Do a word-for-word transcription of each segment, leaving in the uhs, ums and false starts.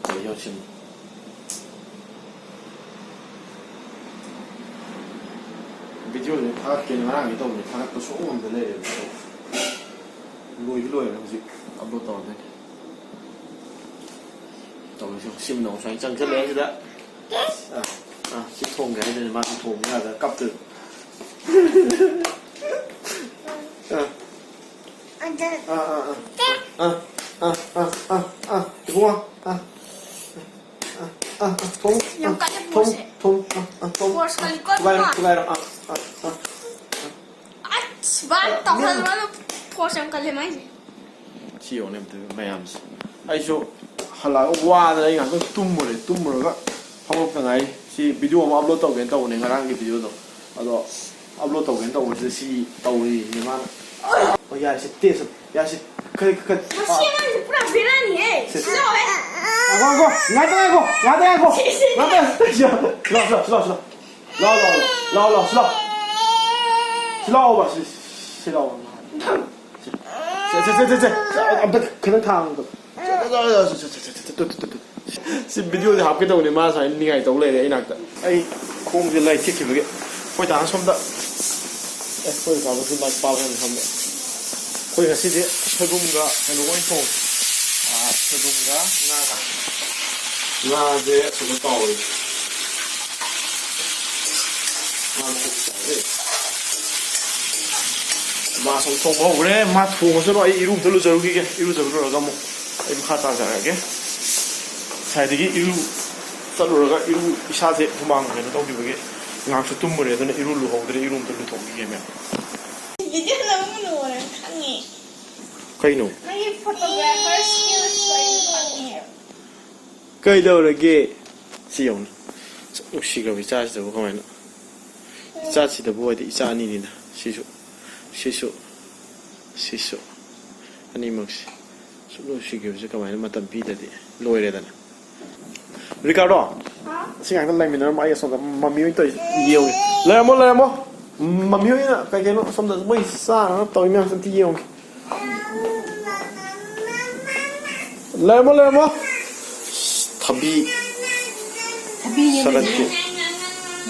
ꯀꯩ ꯌꯧꯁꯤꯟ-, ꯚꯤꯗꯤꯑꯣꯁꯦ ꯊꯥꯒꯠꯀꯦꯅ ꯉꯔꯥꯡꯗꯤ ꯇꯧꯕꯅꯤ, ꯊꯥꯒꯠꯄ ꯁꯨꯡꯉꯝ ꯉꯝꯗ ꯂꯩꯔꯦꯕ꯫ ꯂꯣꯏꯗꯤ ꯂꯣꯏꯔꯦ, ꯍꯧꯖꯤꯛ ꯑꯞꯂꯣꯗ ꯇꯧꯔꯗꯣꯏꯅꯤ꯫ ꯇꯧꯔꯤꯁꯦ ꯁꯤꯝꯅ ꯑꯃꯨꯛ ꯁꯨꯃꯥꯏꯅ ꯆꯪꯁꯤꯜꯂꯦ ꯁꯤꯗ꯫ ꯑꯥ, ꯑꯥ, ꯁꯤ ꯊꯣꯡꯒꯦ ꯍꯥꯏꯗꯅ ꯃꯥꯁꯨ ꯊꯣꯡꯕ ꯌꯥꯗꯅ ꯀꯞꯇꯣꯏꯕ꯫ ꯑꯥ꯫ ꯑꯥ, ꯑꯥ, ꯑꯥ꯫ ꯑꯥ, ꯑꯥ, ꯑꯥ, ꯑꯥ, ꯑꯥ꯫ ꯏꯕꯨꯡꯉꯣ꯫ ꯑꯥ꯫ ꯑꯥ, ꯑꯥ, ꯑꯥ, ꯊꯣꯡ꯫ ꯌꯥꯝ ꯑꯥ, ꯀꯜꯂꯦ ꯊꯣꯡ, ꯐꯣꯔꯁꯁꯦ꯫ ꯊꯣꯡ꯫ ꯑꯥ, ꯑꯥ, ꯊꯣꯡ꯫ ꯐꯣꯔꯁ ꯀꯜꯂꯤꯀꯣ, ꯊꯨꯒꯥꯏꯔꯣ, ꯏꯕꯨꯡꯉꯣ꯫ ꯊꯨꯒꯥꯏꯔꯣ꯫ ꯑꯥ, ꯑꯥ, ꯑꯥ꯫ ꯑꯁ, ꯚꯥꯏ, ꯑꯥ, ꯇꯧꯍꯜꯂꯣ꯫ ꯐꯣꯔꯁ ꯌꯥꯝ ꯀꯜꯂꯦ ꯃꯥꯏꯁꯦ꯫ ꯁꯤ ꯌꯦꯡꯉꯨꯅꯦ ꯑꯝꯇ ꯃꯌꯥꯝꯁꯦ꯫ ꯑꯩꯁꯨ ꯍꯜꯂꯛꯑꯒ ꯋꯥꯗꯅ ꯑꯩ ꯉꯥꯛꯇꯪ ꯇꯨꯝꯃꯨꯔꯦ꯫ ꯇꯨꯝꯃꯨꯔꯒ ꯍꯧꯒꯠꯇ ꯉꯥꯏꯔꯤ꯫ ꯁꯤ ꯚꯤꯗꯤꯑꯣ ꯑꯃ ꯑꯞꯂꯣꯗ ꯇꯧꯒꯦꯅ ꯇꯧꯕꯅꯦ, ꯉꯔꯥꯡꯒꯤ ꯚꯤꯗꯤꯑꯣꯗꯣ꯫ ꯑꯗꯣ ꯑꯞꯂꯣꯗ ꯇꯧꯒꯦꯅ ꯇꯧꯕꯁꯤꯗ ꯁꯤ ꯇꯧꯔꯤꯅꯦ ꯃꯥꯅ꯫ ꯑꯣ, ꯌꯥꯔꯦꯁꯦ, ꯇꯦꯁ꯫ ꯌꯥꯔꯦꯁꯦ꯫ ꯈꯔ, ꯈꯔ, ꯃꯁꯤ ꯑꯥ꯫ ꯑꯉꯥꯡꯁꯦ ꯄꯨꯔꯥ ꯕꯦꯔꯥꯅꯤꯍꯦ꯫ ꯁꯦ, ꯁꯦ꯫ ꯁꯤꯗ ꯂꯥꯛꯑꯣꯍꯦ꯫ ꯉꯥꯏꯈꯣ, ꯉꯥꯏꯈꯣ, ꯉꯥꯏꯈꯣ, ꯉꯥꯏꯈꯣ, ꯉꯥꯏꯈꯣ꯫ ꯁꯤ, ꯁꯤ, ꯁꯤ꯫ ꯉꯥꯏꯈꯣ, ꯁꯤ, ꯁꯤ, ꯁꯤ꯫ ꯂꯥꯎ, ꯂꯥꯎ, ꯂꯥꯎ, ꯂꯥꯎ, ꯂꯥꯎ, ꯁꯤ ꯂꯥꯎ꯫ ꯁꯤ ꯂꯥꯎ, ꯁꯤ, ꯁꯤ ꯂꯥꯎ꯫ ꯁꯦ, ꯁꯦ, ꯁꯦ, ꯁꯦ, ꯁꯦ꯫ ꯑꯝꯇ ꯈꯤꯇꯪ ꯊꯥꯡ ꯑꯝꯇ꯫ ꯁꯦ, ꯁꯦ, ꯁꯦ, ꯁꯦ, ꯁꯦ, ꯁꯦ, ꯁꯦ, ꯁꯦ, ꯁꯦ, ꯁꯦ, ꯁꯦ꯫ ꯁꯤ ꯚꯤꯗꯤꯑꯣꯁꯦ ꯍꯥꯞꯀꯦ ꯇꯧꯕꯅꯦ, ꯃꯥ ꯁꯨꯃꯥꯏꯅ ꯅꯤꯡꯉꯥꯏ ꯇꯧ ꯂꯩꯔꯦ ꯑꯩ ꯅꯥꯛꯇ꯫ ꯑꯩ ꯈꯣꯡꯁꯦ ꯂꯥꯏ ꯊꯦꯛꯈꯤꯕꯒꯤ꯫ ꯑꯩꯈꯣꯏ ꯗꯥꯅ ꯁꯣꯝꯗ, ꯑꯦ, ꯑꯩꯈꯣꯏ ꯗꯥꯗꯁꯨ ꯂꯥꯏ ꯄꯥꯕ ꯍꯥꯏꯅ ꯐꯝꯃꯦ꯫ ꯑꯩꯈꯣꯏ ꯉꯁꯤꯗꯤ ꯁꯣꯏꯕꯨꯝꯒ ꯀꯩꯅꯣꯒ ꯑꯣꯏꯅ ꯊꯣꯡꯉꯦ꯫ ꯑꯥ, ꯁꯣꯏꯕꯨꯝꯒ ꯉꯥꯒ꯫ ꯉꯥꯁꯦ ꯀꯩꯅꯣ ꯇꯧꯔꯦ꯫ ꯉꯥ ꯀꯣꯛ ꯇꯧꯔꯦ꯫ ꯃꯥ ꯁꯨꯝ ꯊꯣꯡꯕ ꯍꯧꯈ꯭ꯔꯦ꯫ ꯃꯥ ꯊꯣꯡꯉꯁꯅꯨ, ꯑꯩ ꯏꯔꯨ ꯑꯝꯇ ꯂꯨꯖꯔꯨꯈꯤꯒꯦ꯫ ꯏꯔꯨꯖꯕ ꯂꯣꯏꯔꯒ ꯑꯃꯨꯛ ꯑꯩ ꯃꯈꯥ ꯇꯥꯖꯔꯛꯑꯒꯦ꯫ ꯉꯁꯥꯏꯗꯒꯤ ꯏꯔꯨ ꯆꯠꯂꯨꯔꯒ ꯏꯔꯨ ꯏꯁꯥꯁꯦ ꯍꯨꯃꯥꯡ ꯀꯩꯅꯣ ꯇꯧꯈꯤꯕꯒꯤ ꯉꯥꯏꯍꯥꯛꯁꯨ ꯇꯨꯝꯃꯨꯔꯦ꯫ ꯑꯗꯨꯅ ꯏꯔꯨ ꯂꯨꯍꯧꯗ꯭ꯔꯦ꯫ ꯏꯔꯨ ꯑꯝꯇ ꯂꯨꯊꯣꯛꯈꯤꯒꯦ ꯃꯌꯥꯝ꯫ ꯚꯤꯗꯤꯑꯣ ꯅꯝꯕ ꯂꯣꯏꯔꯦ ꯈꯪꯉꯦ꯫ ꯀꯩꯅꯣ? ꯅꯪꯒꯤ photographer skills ꯂꯣꯏ ꯈꯪꯉꯦ꯫ ꯀꯩꯗꯧꯔꯒꯦ? ꯁꯤ ꯌꯦꯡꯉꯨꯅꯦ꯫ ꯅꯨꯡꯁꯤꯈ꯭ꯔꯕ ꯏꯆꯥꯁꯤꯗꯕꯨ ꯀꯃꯥꯏꯅ? ꯏꯆꯥꯁꯤꯗꯕꯨ ꯍꯥꯏꯗꯤ ꯏꯆꯥ ꯑꯅꯤꯅꯤꯅ ꯁꯤꯁꯨ꯫ ꯁꯤꯁꯨ, ꯁꯤꯁꯨ, ꯑꯅꯤꯃꯛꯁꯤ ꯁꯨꯛꯅꯨꯡ ꯅꯨꯡꯁꯤꯈꯤꯕꯁꯦ ꯀꯃꯥꯏꯅ ꯃꯇꯝ ꯄꯤꯗꯗꯤ ꯂꯣꯏꯔꯦꯗꯅ꯫ ꯔꯤꯀꯥꯔꯗꯣ, ꯁꯤ ꯉꯥꯛꯇ ꯂꯩꯃꯤꯟꯅꯔꯝꯃꯣ, ꯑꯩ ꯑꯁꯣꯝꯗ ꯃꯃꯤ ꯑꯣꯏꯅ ꯇꯧꯔꯤ ꯌꯦꯡꯉꯨꯒꯦ꯫ ꯂꯩꯔꯝꯃꯣ, ꯂꯩꯔꯝꯃꯣ꯫ ꯃꯃꯤ ꯍꯣꯏꯅ ꯀꯩ ꯀꯩꯅꯣ ꯁꯣꯝꯗ ꯃꯣꯏ ꯆꯥꯅꯕ ꯇꯧꯔꯤ ꯃꯌꯥꯝꯁꯦ ꯑꯝꯇ ꯌꯦꯡꯉꯨꯒꯦ꯫ ꯂꯩꯔꯝꯃꯣ, ꯂꯩꯔꯝꯃꯣ꯫ ꯊꯕꯤ ꯊꯕꯤꯅꯦ ꯁꯂꯠꯀꯤ꯫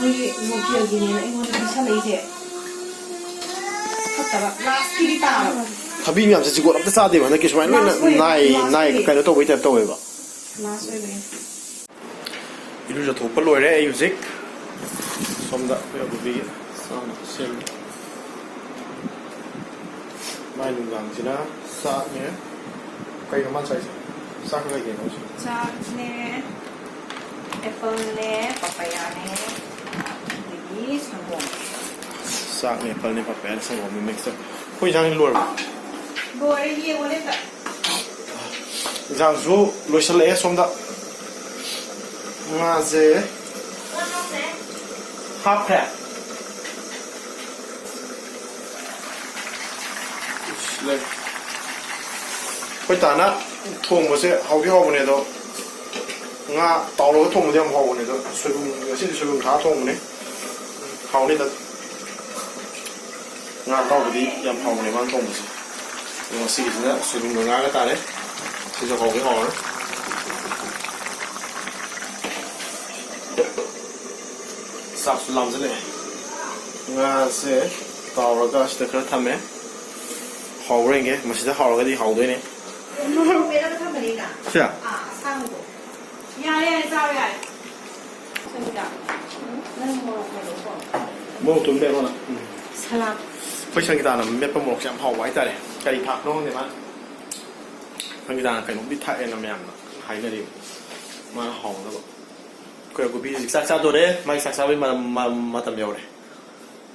ꯃꯣꯏꯒꯤ ꯂꯣꯀꯦꯜꯒꯤꯅꯦꯅ ꯑꯩꯉꯣꯟꯗ ꯄꯤꯁꯜꯂꯛꯏꯁꯦ꯫ ꯐꯠꯇꯕ ꯂꯥꯁꯀꯤꯗꯤ ꯇꯥꯔꯕ꯫ ꯊꯕꯤ ꯃꯌꯥꯝꯁꯦ ꯖꯤꯒꯣꯠ ꯑꯝꯇ ꯆꯥꯗꯦꯕ ꯍꯟꯗꯛꯀꯤ, ꯁꯨꯃꯥꯏꯅ ꯂꯣꯏꯅ ꯂꯥꯁ ꯑꯣꯏ-, ꯅꯥꯏ ꯂꯥꯁ ꯅꯥꯏ ꯑꯣꯏ꯫ ꯀꯩꯅꯣ ꯇꯧꯕꯩ ꯇꯥꯏꯞ ꯇꯧꯋꯦꯕ꯫ ꯂꯥꯁ ꯑꯣꯏꯕꯩ꯫ ꯏꯔꯨꯖꯊꯣꯛꯄ ꯂꯣꯏꯔꯦ ꯑꯩ ꯍꯧꯖꯤꯛ꯫ ꯁꯣꯝꯗ ꯑꯩꯈꯣꯏ ꯑꯄꯨꯕꯤꯒꯤ ꯆꯥꯅꯕ ꯁꯦꯝꯃꯤ꯫ ꯃꯥꯏ ꯅꯨꯡꯗꯥꯡꯁꯤꯅ ꯆꯥꯛꯅꯦ꯫ ꯀꯩꯅꯣ ꯃꯥ ꯆꯥꯏꯁꯦ? ꯆꯥꯛꯀ ꯀꯩ ꯀꯩꯅꯣ ꯁꯤꯕꯣ? ꯆꯥꯛꯅꯦ, ꯑꯦꯄꯜꯅꯦ, ꯄꯄꯌꯥꯅꯦ, ꯑꯗꯒꯤ ꯁꯪꯒꯣꯝ꯫ ꯆꯥꯛꯅꯦ, ꯑꯦꯄꯜꯅꯦ, ꯄꯄꯌꯥꯅꯦ, ꯁꯪꯒꯣꯝꯅꯦ, ꯃꯤꯛꯁ ꯇꯧ-, ꯑꯩꯈꯣꯏ ꯏꯟꯁꯥꯡꯁꯤ ꯂꯣꯏꯔꯕꯣ? ꯂꯣꯏꯔꯦ, ꯌꯦꯡꯉꯣꯅꯦ ꯑꯝꯇ꯫ ꯏꯟꯁꯥꯡꯁꯨ ꯂꯣꯏꯁꯤꯜꯂꯛꯑꯦ ꯁꯣꯝꯗ꯫ ꯉꯥꯁꯦ ꯍꯥꯞꯈ꯭ꯔꯦ꯫ ꯂꯩ꯫ ꯑꯩꯈꯣꯏ ꯇꯥꯅ ꯊꯣꯡꯕꯁꯦ ꯍꯥꯎꯗꯤ ꯍꯥꯎꯕꯅꯦ, ꯑꯗꯣ ꯉꯥ ꯇꯥꯎꯔꯒ ꯊꯣꯡꯕꯗꯤ ꯌꯥꯝ ꯍꯥꯎꯕꯅꯦ, ꯑꯗꯣ ꯁꯣꯏꯕꯨꯝ, ꯉꯁꯤꯗꯤ ꯁꯣꯏꯕꯨꯝ ꯊꯥꯛꯑ ꯊꯣꯡꯕꯅꯦ꯫ ꯍꯥꯎꯅꯤꯗ꯫ ꯉꯥ ꯑꯇꯥꯎꯕꯗꯤ ꯌꯥꯝ ꯍꯥꯎꯕꯅꯦ ꯃꯥꯅ ꯊꯣꯡꯕꯁꯦ꯫ ꯑꯗꯣ ꯉꯁꯤꯒꯤꯁꯤꯅ ꯁꯣꯏꯕꯨꯝꯒ ꯉꯥꯒ ꯇꯥꯔꯦ꯫ ꯁꯤꯁꯨ ꯍꯥꯎꯗꯤ ꯍꯥꯎꯔꯅꯤ꯫ ꯆꯥꯛꯁꯨ ꯂꯥꯝꯁꯤꯜꯂꯛꯑꯦ꯫ ꯉꯥꯁꯦ ꯇꯥꯎꯔꯒ ꯁꯤꯗ ꯈꯔ ꯊꯝꯃꯦ꯫ ꯍꯥꯎꯕ꯭ꯔꯥ ꯌꯦꯡꯒꯦ꯫ ꯃꯁꯤꯗ ꯍꯥꯎꯔꯒꯗꯤ ꯍꯥꯎꯗꯣꯏꯅꯦ꯫ ꯃꯣꯔꯣꯛ ꯃꯦꯠꯂꯒ ꯊꯝꯕꯅꯤꯅ꯫ ꯁꯦ? ꯑꯥ, ꯑꯁꯥꯡꯕꯗꯣ꯫ ꯌꯥꯔꯦ, ꯌꯥꯔꯦ, ꯆꯥꯔꯣ, ꯌꯥꯔꯦ꯫ ꯁꯪꯒꯤꯇꯥ, ꯅꯪ ꯃꯣꯔꯣꯛ ꯃꯦꯠꯂꯣꯀꯣ꯫ ꯃꯣꯔꯣꯛꯇꯨꯝ ꯃꯦꯠꯂꯣꯅ꯫ ꯎꯝ꯫ ꯁꯂꯥꯗ꯫ ꯑꯩꯈꯣꯏ ꯁꯪꯒꯤꯇꯥꯅ ꯃꯦꯠꯄ ꯃꯣꯔꯣꯛꯁꯦ ꯌꯥꯝ ꯍꯥꯎꯕ ꯍꯥꯏꯇꯥꯔꯦ꯫ ꯀꯔꯤ ꯊꯥꯛꯄꯅꯣ ꯈꯪꯗꯦ ꯃꯥꯅ꯫ ꯁꯪꯒꯤꯇꯥꯅ ꯀꯩꯅꯣꯝꯗꯤ ꯊꯥꯛꯑꯦꯅ ꯃꯌꯥꯝꯅ ꯍꯥꯏꯅꯔꯤꯕ꯫ ꯃꯥꯅ ꯍꯥꯎꯅꯕ꯫ ꯑꯩꯈꯣꯏ ꯑꯀꯨꯞꯄꯤ ꯍꯧꯖꯤꯛ ꯆꯥꯛ ꯆꯥꯗꯣꯔꯦ꯫ ꯃꯥꯒꯤ ꯆꯥꯛ ꯆꯥꯕꯒꯤ ꯃ-, ꯃ-, ꯃꯇꯝ ꯌꯧꯔꯦ꯫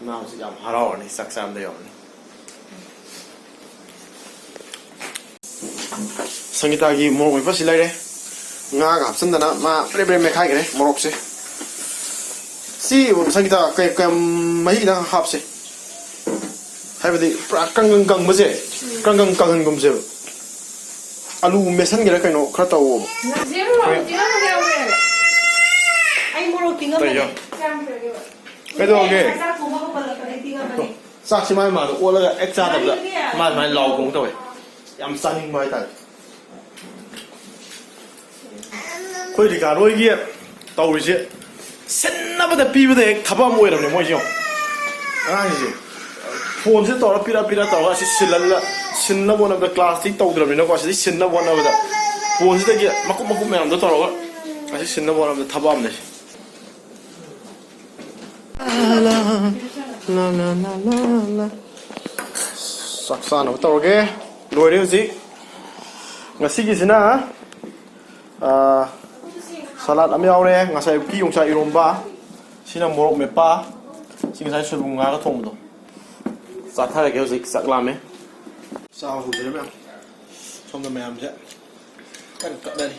ꯃꯥ ꯍꯧꯖꯤꯛ ꯌꯥꯝ ꯍꯔꯥꯎꯔꯅꯤ ꯆꯥꯛ ꯆꯥꯕꯗ ꯌꯧꯔꯅꯤ꯫ ꯁꯪꯒꯤꯇꯥꯒꯤ ꯃꯣꯔꯣꯛ ꯃꯦꯠꯄꯁꯤ ꯂꯩꯔꯦ꯫ ꯉꯥꯒ ꯍꯥꯞꯆꯤꯟꯗꯅ ꯃꯥ ꯄ꯭ꯔꯦ ꯄ꯭ꯔꯦ ꯃꯦꯠꯈꯥꯏꯈ꯭ꯔꯦ ꯃꯣꯔꯣꯛꯁꯦ꯫ ꯁꯤ ꯁꯪꯒꯤꯇꯥ ꯀꯩ-, ꯀꯌꯥꯝ ꯃꯍꯤ ꯈꯤꯇꯪ ꯍꯥꯞꯁꯦ꯫ ꯍꯥꯏꯕꯗꯤ ꯄꯨꯔꯥ ꯀꯪ ꯀꯪ ꯀꯪꯕꯁꯦ, ꯀꯪ ꯀꯪ ꯀꯪꯍꯟꯒꯨꯝꯁꯦꯕ꯫ ꯑꯂꯨ ꯃꯦꯠꯁꯟꯒꯦꯔꯥ ꯀꯩꯅꯣ ꯈꯔ ꯇꯧꯋꯣꯕ꯫ ꯆꯦ ꯃꯣꯔꯣꯛ ꯇꯤꯡꯉꯝꯃꯒꯦ ꯌꯥꯎꯔꯦ꯫ ꯑꯩ ꯃꯣꯔꯣꯛ ꯇꯤꯡꯉꯝꯃꯒꯦ꯫ ꯀꯩꯅꯣ? ꯀꯌꯥꯝ ꯀꯨꯏꯔꯒꯦꯕ? ꯀꯩꯗꯧꯔꯒꯦ? ꯆꯥꯛ ꯊꯣꯡꯕ ꯍꯧꯒꯠꯂꯛꯄꯗꯩ ꯇꯤꯡꯉꯝꯃꯅꯤ꯫ ꯆꯥꯛꯁꯤ ꯃꯥꯏ ꯃꯥꯗ ꯑꯣꯠꯂꯒ ꯍꯦꯛ ꯆꯥꯗꯕꯗ ꯃꯥꯏ ꯃꯥꯏ ꯂꯥꯎ ꯈꯣꯡ ꯇꯧꯋꯦ꯫ ꯌꯥꯝ ꯆꯥꯅꯤꯡꯕ ꯍꯥꯏꯇꯥꯔꯦ꯫ ꯑꯩꯈꯣꯏ ꯔꯤꯀꯥꯔꯣꯏꯒꯤ ꯇꯧꯔꯤꯁꯦ, ꯁꯤꯟꯅꯕꯗ ꯄꯤꯕꯗ ꯍꯦꯛ ꯊꯕꯛ ꯑꯃ ꯑꯣꯏꯔꯕꯅꯦ ꯃꯣꯏꯁꯦ ꯌꯦꯡꯉꯣ꯫ ꯑꯉꯥꯡꯁꯤꯡꯁꯦ ꯐꯣꯟꯁꯤꯗ ꯇꯧꯔ ꯄꯤꯔ ꯄꯤꯔ ꯇꯧꯔꯒ ꯑꯁꯤ ꯁꯤꯜꯍꯜꯂ, ꯁꯤꯟꯅꯕ ꯍꯣꯠꯅꯕꯗ ꯀ꯭ꯂꯥꯁꯇꯤ ꯇꯧꯗ꯭ꯔꯕꯅꯤꯅꯀꯣ, ꯑꯁꯤꯗꯤ ꯁꯤꯟꯅꯕ ꯍꯣꯠꯅꯕꯗ ꯐꯣꯟꯁꯤꯗꯒꯤ ꯃꯀꯨꯞ ꯃꯀꯨꯞ ꯃꯌꯥꯝꯗꯣ ꯇꯧꯔꯒ ꯑꯁꯤ ꯁꯤꯟꯅꯕ ꯍꯣꯠꯅꯕꯗ ꯊꯕꯛ ꯑꯃꯅꯦ꯫ ꯆꯥꯛ ꯆꯥꯅꯕ ꯇꯧꯔꯒꯦ꯫ ꯂꯣꯏꯔꯦ ꯍꯧꯖꯤꯛ꯫ ꯉꯁꯤꯒꯤꯁꯤꯅ, ꯑꯥ, ꯁꯂꯥꯗ ꯑꯃ ꯌꯥꯎꯔꯦ, ꯉꯁꯥꯏ ꯑꯌꯨꯛꯀꯤ ꯌꯣꯡꯆꯥꯛ ꯏꯔꯣꯝꯕ, ꯁꯤꯅ ꯃꯣꯔꯣꯛ ꯃꯦꯠꯄ, ꯁꯤ ꯉꯁꯥꯏ ꯁꯣꯏꯕꯨꯝ ꯉꯥꯒ ꯊꯣꯡꯕꯗꯣ꯫ ꯆꯥꯊꯔꯒꯦ ꯍꯧꯖꯤꯛ, ꯆꯥꯛ ꯂꯥꯝꯃꯦ꯫ ꯆꯥꯕ ꯍꯧꯖꯔꯦ ꯃꯌꯥꯝ꯫ ꯁꯣꯝꯗ ꯃꯌꯥꯝꯁꯦ ꯀꯟꯅ ꯀꯠꯅꯔꯤ꯫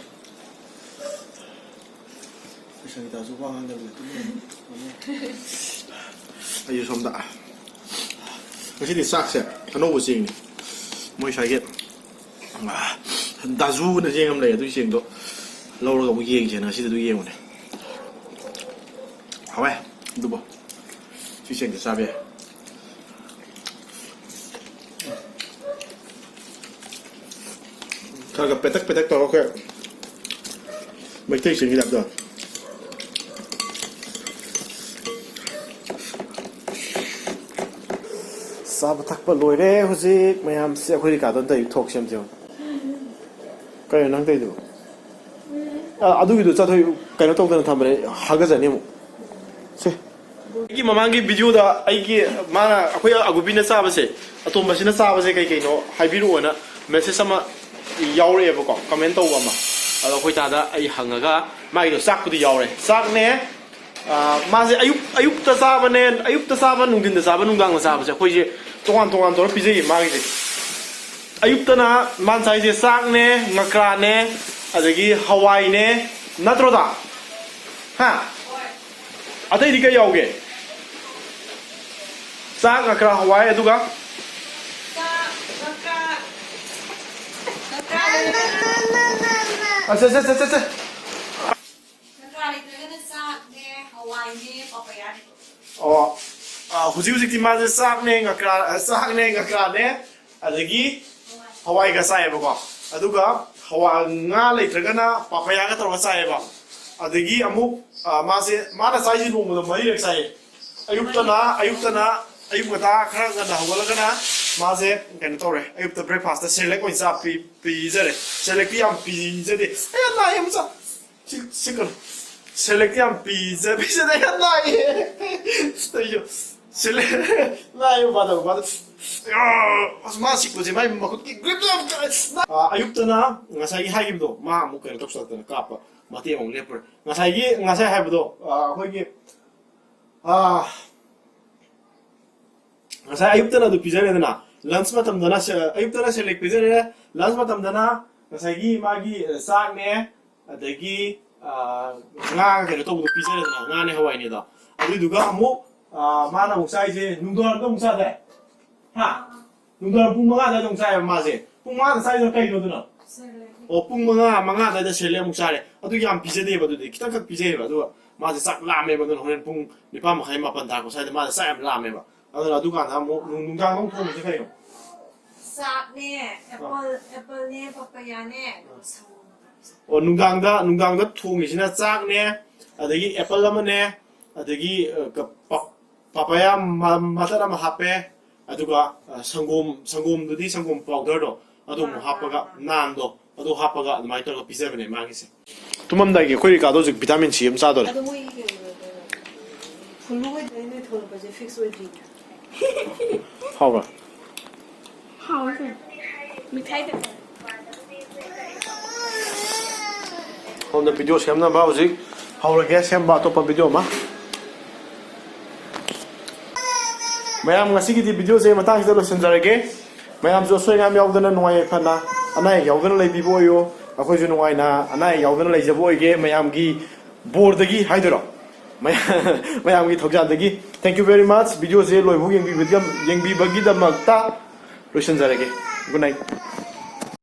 ꯑꯩꯈꯣꯏ ꯁꯪꯒꯤꯇꯥꯁꯨ ꯋꯥ ꯉꯥꯡꯗꯕꯤꯗ ꯇꯨꯃꯤꯟ ꯂꯩ꯫ ꯑꯩꯁꯨ ꯁꯣꯝꯗ꯫ ꯉꯁꯤꯗꯤ ꯆꯥꯛꯁꯦ ꯑꯅꯧꯕ ꯆꯦꯡꯅꯤ꯫ ꯃꯣꯏ ꯁ꯭ꯋꯥꯏꯒꯤ, ꯑꯥ, ꯗꯥꯖꯨꯅ ꯆꯦꯡ ꯑꯃ ꯂꯩ, ꯑꯗꯨꯒꯤ ꯆꯦꯡꯗꯣ ꯂꯧꯔꯒ ꯑꯃꯨꯛ ꯌꯦꯡꯁꯦꯅ ꯉꯁꯤꯗꯤ ꯑꯗꯨ ꯌꯦꯡꯕꯅꯦ꯫ ꯍꯥꯎꯋꯦ ꯑꯗꯨꯕꯨ꯫ ꯁꯤ ꯆꯦꯡꯁꯦ ꯆꯥꯕ ꯌꯥꯏ꯫ ꯈꯔ ꯈꯔ ꯄꯦꯇꯛ ꯄꯦꯇꯛ ꯇꯧꯔꯒ ꯑꯩꯈꯣꯏ ꯃꯩꯇꯩ ꯆꯦꯡꯒꯤ ꯇꯥꯏꯞꯇ꯫ ꯆꯥꯕ ꯊꯛꯄ ꯂꯣꯏꯔꯦ ꯍꯧꯖꯤꯛ ꯃꯌꯥꯝꯁꯦ꯫ ꯑꯩꯈꯣꯏ ꯔꯤꯀꯥꯗꯣ ꯑꯝꯇ ꯊꯣꯛꯁꯦ ꯑꯝꯇ ꯌꯦꯡꯉꯨ꯫ ꯀꯩꯅꯣ ꯅꯪ ꯇꯧꯔꯤꯗꯨꯕꯣ? ꯑ, ꯑꯗꯨꯒꯤꯗꯣ ꯆꯠꯊꯣꯛ, ꯀꯩꯅꯣ ꯇꯧꯗꯅ ꯊꯝꯕꯅꯦ, ꯍꯥꯒꯠꯆꯅꯤ ꯑꯃꯨꯛ꯫ ꯁꯦ꯫ ꯑꯩꯒꯤ ꯃꯃꯥꯡꯒꯤ ꯚꯤꯗꯤꯑꯣꯗ ꯑꯩꯒꯤ, ꯃꯥꯅ, ꯑꯩꯈꯣꯏ ꯑꯒꯨꯕꯤꯅ ꯆꯥꯕꯁꯦ, ꯑꯇꯣꯝꯕꯁꯤꯅ ꯆꯥꯕꯁꯦ ꯀꯩ ꯀꯩꯅꯣ ꯍꯥꯏꯕꯤꯔꯛꯑꯣꯅ ꯃꯦꯁꯦꯖ ꯑꯃ ꯌꯥꯎꯔꯛꯑꯦꯕꯀꯣ, ꯀꯃꯦꯟ ꯇꯧꯕ ꯑꯃ꯫ ꯑꯗꯣ ꯑꯩꯈꯣꯏ ꯇꯥꯗ ꯑꯩ ꯍꯪꯉꯒ ꯃꯥꯒꯤꯗꯣ ꯆꯥꯛꯄꯨꯗꯤ ꯌꯥꯎꯔꯦ꯫ ꯆꯥꯛꯅꯦ, ꯑ, ꯃꯥꯁꯦ ꯑꯌꯨꯛ, ꯑꯌꯨꯛꯇ ꯆꯥꯕꯅꯦ, ꯑꯌꯨꯛꯇ ꯆꯥꯕ, ꯅꯨꯡꯊꯤꯟꯗ ꯆꯥꯕ, ꯅꯨꯡꯗꯥꯡꯗ ꯆꯥꯕꯁꯦ ꯑꯩꯈꯣꯏꯁꯦ ꯇꯣꯉꯥꯟ ꯇꯣꯉꯥꯟ ꯇꯧꯔ ꯄꯤꯖꯩꯌꯦ ꯃꯥꯒꯤꯁꯦ꯫ ꯑꯌꯨꯛꯇꯅ ꯃꯥꯅ ꯆꯥꯏꯁꯦ ꯆꯥꯛꯅꯦ, ꯉꯀ꯭ꯔꯥꯅꯦ, ꯑꯗꯒꯤ ꯍꯋꯥꯏꯅꯦ, ꯅꯠꯇ꯭ꯔꯣꯗ? ꯍꯥ? ꯑꯇꯩꯗꯤ ꯀꯩ ꯌꯥꯎꯒꯦ? ꯆꯥꯛ, ꯉꯀ꯭ꯔꯥ, ꯍꯋꯥꯏ, ꯑꯗꯨꯒ ꯆꯥꯛ, ꯉꯀ꯭ꯔꯥ, ꯉꯀ꯭ꯔꯥ ꯂꯩꯔꯒꯅ ꯑꯁ, ꯑꯁ, ꯑꯁ, ꯑꯁ, ꯑꯁ꯫ ꯉꯀ꯭ꯔꯥ ꯂꯩꯇ꯭ꯔꯒꯅ ꯆꯥꯛꯅꯦ, ꯍꯋꯥꯏꯅꯦ, ꯄꯥꯄꯌꯥꯅꯦ꯫ ꯑꯣ, ꯑ, ꯍꯧꯖꯤꯛ ꯍꯧꯖꯤꯛꯇꯤ ꯃꯥꯁꯦ ꯆꯥꯛꯅꯦ, ꯉꯀ꯭ꯔꯥ, ꯑ, ꯆꯥꯛꯅꯦ, ꯉꯀ꯭ꯔꯥꯅꯦ, ꯑꯗꯒꯤ ꯍꯋꯥꯏꯒ ꯆꯥꯏꯌꯦꯕꯀꯣ꯫ ꯑꯗꯨꯒ ꯍꯋꯥ-, ꯉꯥ ꯂꯩꯇ꯭ꯔꯒꯅ ꯄꯥꯄꯌꯥꯒ ꯇꯧꯔꯒ ꯆꯥꯏꯌꯦꯕ꯫ ꯑꯗꯒꯤ ꯑꯃꯨꯛ, ꯑ, ꯃꯥꯁꯦ, ꯃꯥꯅ ꯆꯥꯏꯁꯦ ꯅꯣꯡꯃꯗ ꯃꯔꯤꯔꯛ ꯆꯥꯏꯌꯦ꯫ ꯑꯌꯨꯛꯇꯅ, ꯑꯌꯨꯛꯇꯅ, ꯑꯌꯨꯛ ꯉꯟꯇꯥ ꯈꯔ ꯉꯟꯅ ꯍꯧꯒꯠꯂꯒꯅ ꯃꯥꯁꯦ ꯀꯩꯅꯣ ꯇꯧꯔꯦ, ꯑꯌꯨꯛꯇ breakfast ꯁꯦꯔꯦꯂꯦꯛ ꯑꯣꯏꯅ ꯆꯥ-, ꯄꯤ-, ꯄꯤꯖꯔꯦ꯫ ꯁꯦꯔꯦꯂꯦꯛꯇꯤ ꯌꯥꯝ ꯄꯤꯖꯗꯦ꯫ ꯑꯩ ꯌꯥꯝ ꯅꯥꯏꯌꯦ, ꯃꯆꯥ꯫ ꯁꯤ, ꯁꯤ ꯀꯩꯅꯣ? ꯁꯦꯔꯦꯂꯦꯛꯇꯤ ꯌꯥꯝ ꯄꯤꯖ-, ꯄꯤꯖꯗꯦ, ꯑꯩ ꯌꯥꯝ ꯅꯥꯏꯌꯦ꯫ ꯑꯩꯁꯨ ꯁꯦꯔꯦꯂꯦꯛ ꯅꯥꯏꯌꯦ, ꯃꯄꯥꯟꯗ, ꯃꯄꯥꯟꯗ꯫ ꯑꯁ, ꯃꯥ ꯆꯤꯛꯄꯁꯦ ꯃꯥꯏ ꯃꯈꯨꯠꯀꯤ grip ꯌꯥꯝ ꯀꯥꯏ-, ꯑ, ꯑꯌꯨꯛꯇꯅ ꯉꯁꯥꯏꯒꯤ ꯍꯥꯏꯈꯤꯕꯗꯣ, ꯃꯥ ꯑꯃꯨꯛ ꯀꯩꯅꯣ ꯇꯧꯁꯜꯂꯛꯇꯅ ꯀꯥꯞꯄ ꯃꯇꯦꯛ ꯑꯃꯨꯛ ꯂꯦꯞꯄꯨꯔꯦ꯫ ꯉꯁꯥꯏꯒꯤ, ꯉꯁꯥꯏ ꯍꯥꯏꯕꯗꯣ, ꯑ, ꯑꯩꯈꯣꯏꯒꯤ, ꯑ, ꯉꯁꯥꯏ ꯑꯌꯨꯛꯇꯅ ꯑꯗꯨ ꯄꯤꯖꯔꯦꯗꯅ, lunch ꯃꯇꯝꯗꯅ ꯁꯦ-, ꯑꯌꯨꯛꯇꯅ ꯁꯦꯔꯦꯂꯦꯛ ꯄꯤꯖꯔꯦ, lunch ꯃꯇꯝꯗꯅ ꯉꯁꯥꯏꯒꯤ ꯃꯥꯒꯤ, ꯑ, ꯆꯥꯛꯅꯦ, ꯑꯗꯒꯤ, ꯑ, ꯉꯥ ꯀꯩꯅꯣ ꯇꯧꯕꯗꯣ ꯄꯤꯖꯔꯦꯗꯅ, ꯉꯥꯅꯦ ꯍꯋꯥꯏꯅꯦꯗꯣ꯫ ꯑꯗꯨꯏꯗꯨꯒ ꯑꯃꯨꯛ, ꯑ, ꯃꯥꯅ ꯑꯃꯨꯛ ꯆꯥꯏꯁꯦ ꯅꯨꯡꯗꯥꯡꯋꯥꯏꯔꯝꯗ ꯑꯃꯨꯛ ꯆꯥꯗꯥꯏ? ꯍꯥ? ꯅꯨꯡꯗꯥꯡ ꯄꯨꯡ ꯃꯉꯥ ꯑꯗꯨꯋꯥꯏꯗ ꯑꯃꯨꯛ ꯆꯥꯏꯌꯦꯕ ꯃꯥꯁꯦ꯫ ꯄꯨꯡ ꯃꯉꯥꯗ ꯆꯥꯏꯗꯣ ꯀꯩꯅꯣ ꯑꯗꯨꯅ? ꯁꯦꯔꯦꯂꯦꯛ꯫ ꯑꯣ, ꯄꯨꯡ ꯃꯉꯥ, ꯃꯉꯥ ꯑꯗꯨꯋꯥꯏꯗ ꯁꯦꯔꯦꯂꯦꯛ ꯑꯃꯨꯛ ꯆꯥꯔꯦ꯫ ꯑꯗꯨ ꯌꯥꯝ ꯄꯤꯖꯗꯦꯕ, ꯑꯗꯨꯗꯤ ꯈꯤꯇꯪꯈꯛ ꯄꯤꯖꯩꯌꯦꯕ꯫ ꯑꯗꯨꯒ ꯃꯥꯁꯦ ꯆꯥꯛ ꯂꯥꯝꯃꯦꯕ, ꯑꯗꯨꯅ ꯍꯣꯔꯦꯟ ꯄꯨꯡ ꯅꯤꯄꯥꯟ ꯃꯈꯥꯏ, ꯃꯥꯄꯟ ꯇꯥꯔꯛꯄ ꯁ꯭ꯋꯥꯏꯗ ꯃꯥꯁꯦ ꯆꯥꯛ ꯌꯥꯝ ꯂꯥꯝꯃꯦꯕ꯫ ꯑꯗꯨꯅ ꯑꯗꯨꯀꯥꯟꯗ ꯑꯃꯨꯛ ꯅꯨꯡ-, ꯅꯨꯡꯗꯥꯡꯗ ꯑꯃꯨꯛ ꯊꯣꯡꯕꯁꯦ ꯀꯩꯅꯣ? ꯆꯥꯛꯅꯦ, ꯑꯦꯄꯜ, ꯑꯦꯄꯜꯅꯦ, ꯄꯄꯌꯥꯅꯦ, ꯑꯗꯨꯒ ꯁꯪꯒꯣꯝ꯫ ꯑꯣ, ꯅꯨꯡꯗꯥꯡꯗ, ꯅꯨꯡꯗꯥꯡꯗ ꯊꯣꯡꯉꯤꯁꯤꯅ ꯆꯥꯛꯅꯦ, ꯑꯗꯒꯤ ꯑꯦꯄꯜ ꯑꯃꯅꯦ, ꯑꯗꯒꯤ, ꯑ, ꯀ-, ꯄ-, ꯄꯥꯄꯌꯥ ꯃ-, ꯃꯇꯠ ꯑꯃ ꯍꯥꯞꯄꯦ, ꯑꯗꯨꯒ, ꯑ, ꯁꯪꯒꯣꯝ, ꯁꯪꯒꯣꯝꯗꯨꯗꯤ ꯁꯪꯒꯣꯝ powderꯗꯣ ꯑꯗꯨ ꯑꯃꯨꯛ ꯍꯥꯞꯄꯒ, ꯅꯥꯟꯗꯣ ꯑꯗꯨ ꯍꯥꯞꯄꯒ ꯑꯗꯨꯃꯥꯏꯅ ꯇꯧꯔꯒ ꯄꯤꯖꯕꯅꯦ ꯃꯥꯒꯤꯁꯦ꯫ ꯇꯨꯝꯃꯝꯗꯥꯏꯒꯤ ꯑꯩꯈꯣꯏ ꯔꯤꯀꯥꯗꯣ ꯍꯧꯖꯤꯛ vitamin C ꯑꯃ ꯆꯥꯗꯣꯔꯦ꯫ ꯑꯗꯣ ꯃꯣꯏꯒꯤ ꯀꯩꯅꯣꯗꯣ, ꯀꯩꯅꯣ, ꯐꯨꯂꯨ ꯑꯣꯏꯗꯣꯏꯅꯦ, ꯊꯣꯂꯛꯄꯁꯦ fix ꯑꯣꯏꯗ꯭ꯔꯤꯅꯦ꯫ ꯍꯥꯎꯕ꯭ꯔꯥ? ꯍꯥꯎꯋꯦ ꯀꯩꯅꯣ꯫ ꯃꯤꯊꯥꯏꯗ꯫ ꯁꯣꯝꯗ video ꯁꯦꯝꯅꯕ ꯍꯧꯖꯤꯛ ꯍꯧꯔꯒꯦ ꯁꯦꯝꯕ ꯑꯇꯣꯞꯄ video ꯑꯃ꯫ ꯃꯌꯥꯝ, ꯉꯁꯤꯒꯤꯗꯤ videoꯁꯦ ꯃꯇꯥꯡꯁꯤꯗ ꯂꯣꯏꯁꯤꯟꯖꯔꯒꯦ꯫ ꯃꯌꯥꯝꯁꯨ ꯑꯁꯣꯏ ꯑꯉꯥꯝ ꯌꯥꯎꯗꯅ ꯅꯨꯡꯉꯥꯏ ꯌꯥꯏꯐꯅ, ꯑꯅꯥ ꯑꯌꯦꯛ ꯌꯥꯎꯗꯅ ꯂꯩꯕꯤꯕ ꯑꯣꯏꯌꯨ꯫ ꯑꯩꯈꯣꯏꯁꯨ ꯅꯨꯡꯉꯥꯏꯅ ꯑꯅꯥ ꯑꯌꯦꯛ ꯌꯥꯎꯗꯅ ꯂꯩꯖꯕ ꯑꯣꯏꯒꯦ꯫ ꯃꯌꯥꯝꯒꯤ ꯕꯣꯔꯗꯒꯤ ꯍꯥꯏꯗꯣꯏꯔꯣ? ꯃꯌꯥꯝꯒꯤ ꯊꯧꯖꯥꯜꯗꯒꯤ thank you very much. ꯚꯤꯗꯤꯑꯣꯁꯦ ꯂꯣꯏꯐꯥꯎ ꯌꯦꯡꯕꯤꯕꯒꯤꯗꯃꯛꯇ ꯂꯣꯏꯁꯤꯟꯖꯔꯒꯦ꯫ Good night.